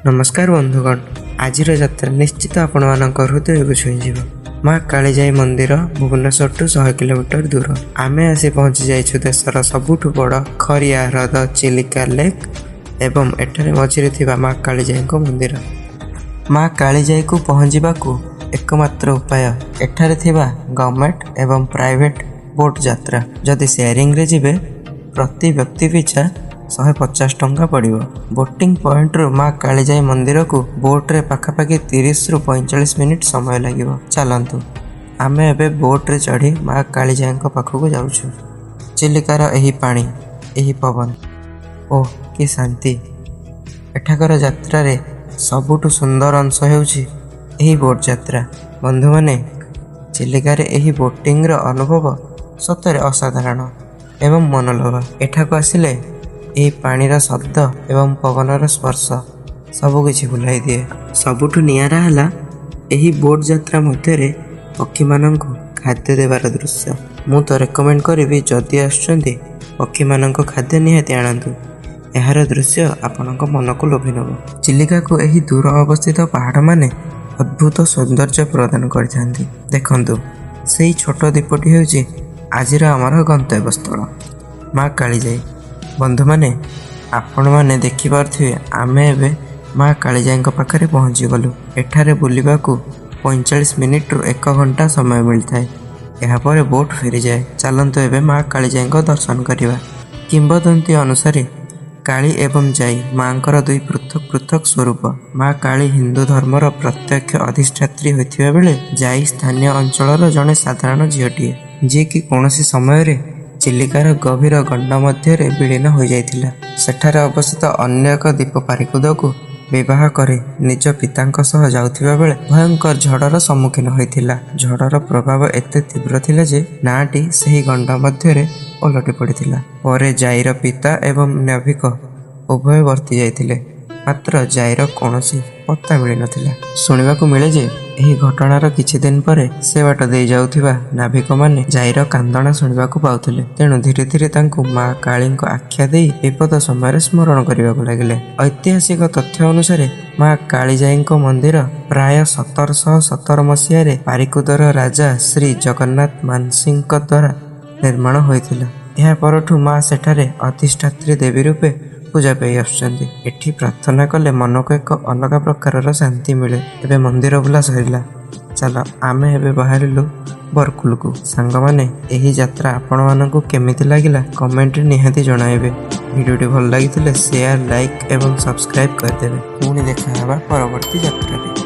ନମସ୍କାର ବନ୍ଧୁଗଣ, ଆଜିର ଯାତ୍ରା ନିଶ୍ଚିତ ଆପଣମାନଙ୍କ ହୃଦୟକୁ ଛୁଇଁଯିବ। ମା କାଳିଜାଇ ମନ୍ଦିର ଭୁବନେଶ୍ୱରଠୁ 100 କିଲୋମିଟର ଦୂର। ଆମେ ଆସି ପହଞ୍ଚି ଯାଇଛୁ ଦେଶର ସବୁଠୁ ବଡ଼ ଖରିଆ ହ୍ରଦ ଚିଲିକା ଲେକ୍ ଏବଂ ଏଠାରେ ମଝିରେ ଥିବା ମା କାଳିଜାଇଙ୍କ ମନ୍ଦିର। ମା କାଳିଜାଇକୁ ପହଞ୍ଚିବାକୁ ଏକମାତ୍ର ଉପାୟ ଏଠାରେ ଥିବା ଗଭର୍ଣ୍ଣମେଣ୍ଟ ଏବଂ ପ୍ରାଇଭେଟ ବୋଟ୍ ଯାତ୍ରା। ଯଦି ସେୟାରିଂରେ ଯିବେ, ପ୍ରତି ବ୍ୟକ୍ତି ପିଛା 150 ଟଙ୍କା ପଡ଼ିବ। ବୋଟିଂ ପଏଣ୍ଟରୁ ମା କାଳିଜାଇ ମନ୍ଦିରକୁ ବୋଟ୍ରେ ପାଖାପାଖି 30ରୁ 45 ମିନିଟ୍ ସମୟ ଲାଗିବ। ଚାଲନ୍ତୁ, ଆମେ ଏବେ ବୋଟ୍ରେ ଚଢ଼ି ମା କାଳିଜାଇଙ୍କ ପାଖକୁ ଯାଉଛୁ। ଚିଲିକାର ଏହି ପାଣି, ଏହି ପବନ, ଓଃ କି ଶାନ୍ତି! ଏଠାକାର ଯାତ୍ରାରେ ସବୁଠୁ ସୁନ୍ଦର ଅଂଶ ହେଉଛି ଏହି ବୋଟ୍ ଯାତ୍ରା। ବନ୍ଧୁମାନେ, ଚିଲିକାରେ ଏହି ବୋଟିଂର ଅନୁଭବ ସତରେ ଅସାଧାରଣ ଏବଂ ମନଲୋଭା। ଏଠାକୁ ଆସିଲେ ଏହି ପାଣିର ଶବ୍ଦ ଏବଂ ପବନର ସ୍ପର୍ଶ ସବୁକିଛି ଭୁଲାଇ ଦିଏ। ସବୁଠୁ ନିଆରା ହେଲା ଏହି ବୋଟ୍ ଯାତ୍ରା ମଧ୍ୟରେ ପକ୍ଷୀମାନଙ୍କୁ ଖାଦ୍ୟ ଦେବାର ଦୃଶ୍ୟ। ମୁଁ ତ ରେକମେଣ୍ଡ କରିବି, ଯଦି ଆସୁଛନ୍ତି, ପକ୍ଷୀମାନଙ୍କ ଖାଦ୍ୟ ନିହାତି ଆଣନ୍ତୁ। ଏହାର ଦୃଶ୍ୟ ଆପଣଙ୍କ ମନକୁ ଲୋଭି ନେବ। ଚିଲିକାକୁ ଏହି ଦୂର ଅବସ୍ଥିତ ପାହାଡ଼ମାନେ ଅଦ୍ଭୁତ ସୌନ୍ଦର୍ଯ୍ୟ ପ୍ରଦାନ କରିଥାନ୍ତି। ଦେଖନ୍ତୁ, ସେଇ ଛୋଟ ଦ୍ୱୀପଟି ହେଉଛି ଆଜିର ଆମର ଗନ୍ତବ୍ୟସ୍ଥଳ, ମା କାଳିଜାଇ। ବନ୍ଧୁମାନେ, ଆପଣମାନେ ଦେଖିପାରୁଥିବେ, ଆମେ ଏବେ ମା କାଳିଜାଇଙ୍କ ପାଖରେ ପହଞ୍ଚିଗଲୁ। ଏଠାରେ ବୁଲିବାକୁ 45 ମିନିଟରୁ ଏକ ଘଣ୍ଟା ସମୟ ମିଳିଥାଏ। ଏହାପରେ ବୋଟ୍ ଫେରିଯାଏ। ଚାଲନ୍ତୁ, ଏବେ ମା କାଳିଜାଇଙ୍କ ଦର୍ଶନ କରିବା। କିମ୍ବଦନ୍ତୀ ଅନୁସାରେ କାଳୀ ଏବଂ ଜାଇ ମାଙ୍କର ଦୁଇ ପୃଥକ ପୃଥକ ସ୍ୱରୂପ। ମା କାଳୀ ହିନ୍ଦୁ ଧର୍ମର ପ୍ରତ୍ୟକ୍ଷ ଅଧିଷ୍ଠାତ୍ରୀ ହୋଇଥିବା ବେଳେ ଜାଇ ସ୍ଥାନୀୟ ଅଞ୍ଚଳର ଜଣେ ସାଧାରଣ ଝିଅଟିଏ, ଯିଏକି କୌଣସି ସମୟରେ ଚିଲିକାର ଗଭୀର ଗଣ୍ଡ ମଧ୍ୟରେ ବିଲୀନ ହୋଇଯାଇଥିଲା। ସେଠାରେ ଅବସ୍ଥିତ ଅନ୍ୟ ଏକ ଦ୍ୱୀପ ପାରିକୁଦକୁ ବିବାହ କରି ନିଜ ପିତାଙ୍କ ସହ ଯାଉଥିବା ବେଳେ ଭୟଙ୍କର ଝଡ଼ର ସମ୍ମୁଖୀନ ହୋଇଥିଲା। ଝଡ଼ର ପ୍ରଭାବ ଏତେ ତୀବ୍ର ଥିଲା ଯେ ନାଆଟି ସେହି ଗଣ୍ଡ ମଧ୍ୟରେ ଓଲଟି ପଡ଼ିଥିଲା। ପରେ ଜାଇର ପିତା ଏବଂ ନାଭିକ ଉଭୟ ବର୍ତ୍ତି ଯାଇଥିଲେ, ମାତ୍ର ଜାଇର କୌଣସି ପତ୍ତା ମିଳିନଥିଲା। ଶୁଣିବାକୁ ମିଳେ ଯେ ଏହି ଘଟଣାର କିଛି ଦିନ ପରେ ସେ ବାଟ ଦେଇ ଯାଉଥିବା ନାଭିକମାନେ ଜାଇର କାନ୍ଦଣା ଶୁଣିବାକୁ ପାଉଥିଲେ। ତେଣୁ ଧୀରେ ଧୀରେ ତାଙ୍କୁ ମା କାଳୀଙ୍କ ଆଖ୍ୟା ଦେଇ ବିପଦ ସମୟରେ ସ୍ମରଣ କରିବାକୁ ଲାଗିଲେ। ଐତିହାସିକ ତଥ୍ୟ ଅନୁସାରେ ମା କାଳିଜାଇଙ୍କ ମନ୍ଦିର ପ୍ରାୟ 1717 ମସିହାରେ ପାରିକୁଦର ରାଜା ଶ୍ରୀ ଜଗନ୍ନାଥ ମାନସିଂହଙ୍କ ଦ୍ୱାରା ନିର୍ମାଣ ହୋଇଥିଲା। ଏହା ପରଠୁ ମା ସେଠାରେ ଅଧିଷ୍ଠାତ୍ରୀ ଦେବୀ ରୂପେ ପୂଜା ପାଇ ଆସୁଛନ୍ତି। ଏଠି ପ୍ରାର୍ଥନା କଲେ ମନକୁ ଏକ ଅଲଗା ପ୍ରକାରର ଶାନ୍ତି ମିଳେ। ଏବେ ମନ୍ଦିର ବୁଲା ସରିଲା। ଚାଲ, ଆମେ ଏବେ ବାହାରିଲୁ ବରକୁଲକୁ। ସାଙ୍ଗମାନେ, ଏହି ଯାତ୍ରା ଆପଣମାନଙ୍କୁ କେମିତି ଲାଗିଲା, କମେଣ୍ଟରେ ନିହାତି ଜଣାଇବେ। ଭିଡ଼ିଓଟି ଭଲ ଲାଗିଥିଲେ ସେୟାର, ଲାଇକ୍ ଏବଂ ସବସ୍କ୍ରାଇବ୍ କରିଦେବେ। ପୁଣି ଦେଖା ହେବା ପରବର୍ତ୍ତୀ ଯାତ୍ରାରେ।